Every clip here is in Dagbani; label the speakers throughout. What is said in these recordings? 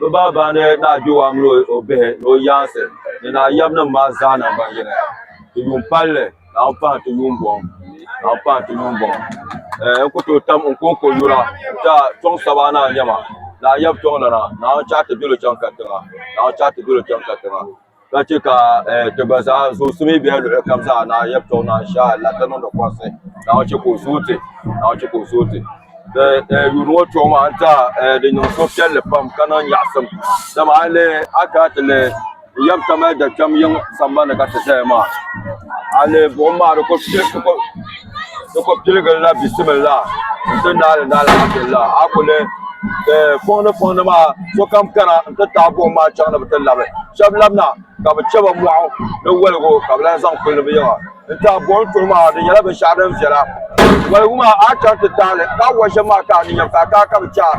Speaker 1: Bɛ baabaa ni Naa Gbewaa mini o bihi ni o yaansi ni Naa yabnim maa zaa nangban yini. Ti yuun palli, Naawuni pahi ti yuun bɔŋ, Naawuni pahi ti yuun bɔŋ. N ku tooi tam n kɔŋko yura n-ti a tɔŋ saba ni a nyama. Naa yab tɔŋlana, Naawuni chahi ti dol o chaŋ katiŋa, Naawuni chahi ti dol o chaŋ katiŋa. Ka chɛ ka ti gba zaa zoosim yi bela luɣili kam zaa Naa yab tɔŋ naa insha Allah ka niŋdi kɔrisi. Naawuni chɛ ka o zooi ti, Naawuni chɛ ka o zooi ti. Yuuni ŋɔ chuɣu maa n-ti a di niŋ suhupiɛlli pam ka niŋ nyaɣisim dama a lihi a kana ti lihi n yab Tamale Dakpɛm yiŋ sambani ka ti zaya maa a lihi buɣim maa di ku piligiri la bisimila n-ti naai li alhamdulila a ku lihi fɔŋ ni fɔŋ ni maa sokam kana n-ti taai buɣim maa chaŋ ni bɛ ti labi shɛba labina ka bɛ chɛ ba mɔɣu ni waligu ka bɛ lahi zaŋ kuli ni bɛ yiŋa. N-tiɛha buɣim tuhi maa di nyɛla binshɛɣu din viɛla. Waligu maa a yi chaŋ ti taai li ka a wa shɛm maa ka a ni nyam ka a kaai ka bi chɛ a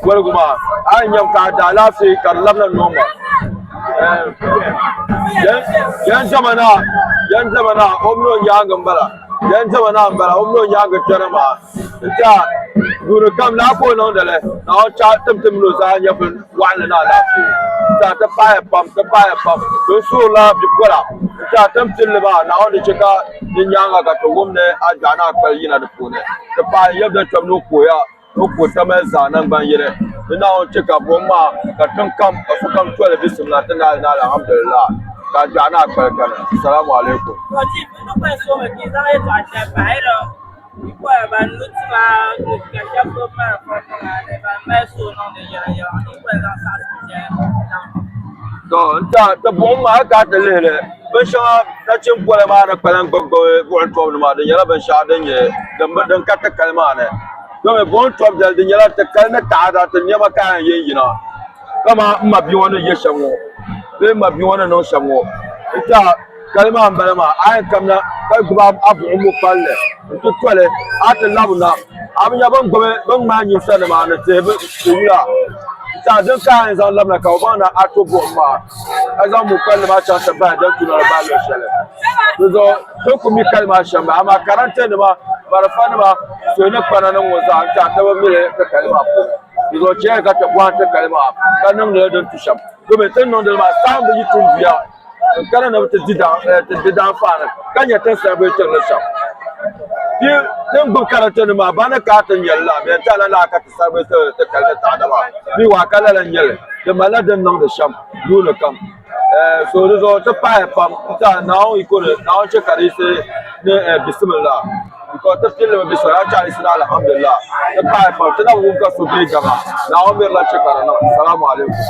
Speaker 1: waligu maa a yi nyam ka a da alaafee ka di labina nɔŋ ma. Yɛn diɛma naa yɛn diɛma naa o mini o nyaaŋa m-bala yɛn diɛma naa m-bala o mini o nyaaŋa kpɛri maa. N-tiɛha yuuni kam laa ka o niŋdi li, Naawuni chaɣ tim ti min o zaa nyɛvil waɣinli ni alaafee. N-tiɛha ti paɣiya pam, ti paɣiya pam. Ti suhirila bipola n-tiɛha ti ni pili li maa, Naawuni di chɛ ka di nyaaŋa ka ti wum ni a dɔɣi ni a kpali yina di puuni. Ti paɣi yɛbda kpɛbu ni o kuhiya ni o kuhi Tamali zaa naŋgban yini. Ni Naawuni chɛ ka buɣim maa ka tiŋ kam ka sokam toli bisimila ti naai ni alhamdulillah ka a dɔɣi ni a kpali kani. Assalamu alaikum. To n tiɛha ti buɣum maa ka ti lihili binshɛŋa nachin pola maa ni kpalim gbubi gbubi buɣum tɔbu ni maa di nyɛla binshaɣu din nyɛ din ka ti kali maa ni domi buɣum tɔbu dali di nyɛla ti kali ni taada ti niɛma ka yɛn yin yina kamani n ma bia ŋɔ ni yɛ shɛm ŋɔ bee n ma bia ŋɔ ni niŋ shɛm ŋɔ n tiɛha Kali maa n bala maa a yɛn kamina ka gbubi a buɣum ŋɔ palli n ti toli a ti labina a bi nya bin gbubi bin ŋmahi nyimsa nima ni tihi bi wula n tiɛha din ka a yɛn zaŋ labina ka bi baŋ ni a to buɣum maa ka zaŋ mo palli maa chaŋ ti bahi din tu ni di bahi luɣu shɛli di zuɣu ti ku mi kali maa shɛm amaa karantɛ nima marafa nima suhi ni kpana ni ŋɔ zaa n tiɛha ti bi mili ti kali maa puuni di zuɣu chɛya ka ti bɔhim ti kali maa ka niŋdili din tu shɛm domi ti ni niŋdili maa saɣim bi yi tinduya n kana ni bi ti di daanfaani ka nyɛ tin sali bee tirili shɛm din gbubi kariti nim maa ba ni kana ti nyɛli la bɛ yɛn lala ka ti sali bee ti kali ni taɣada maa mi waa ka lala n nyɛli di malila din niŋdi shɛm yuuni kam so di zuɣu ti paɣaya pam n tiɛha Naawuni yiko ni Naawuni chɛ ka di yiɣisi ni bisimila because ti pilimi bisimila a chɛ a yiɣisi ni alihamdulila ti paɣaya pam ti na bi wum ka so bee gama Naawuni mirila chɛ ka di niŋ salamu alaikum.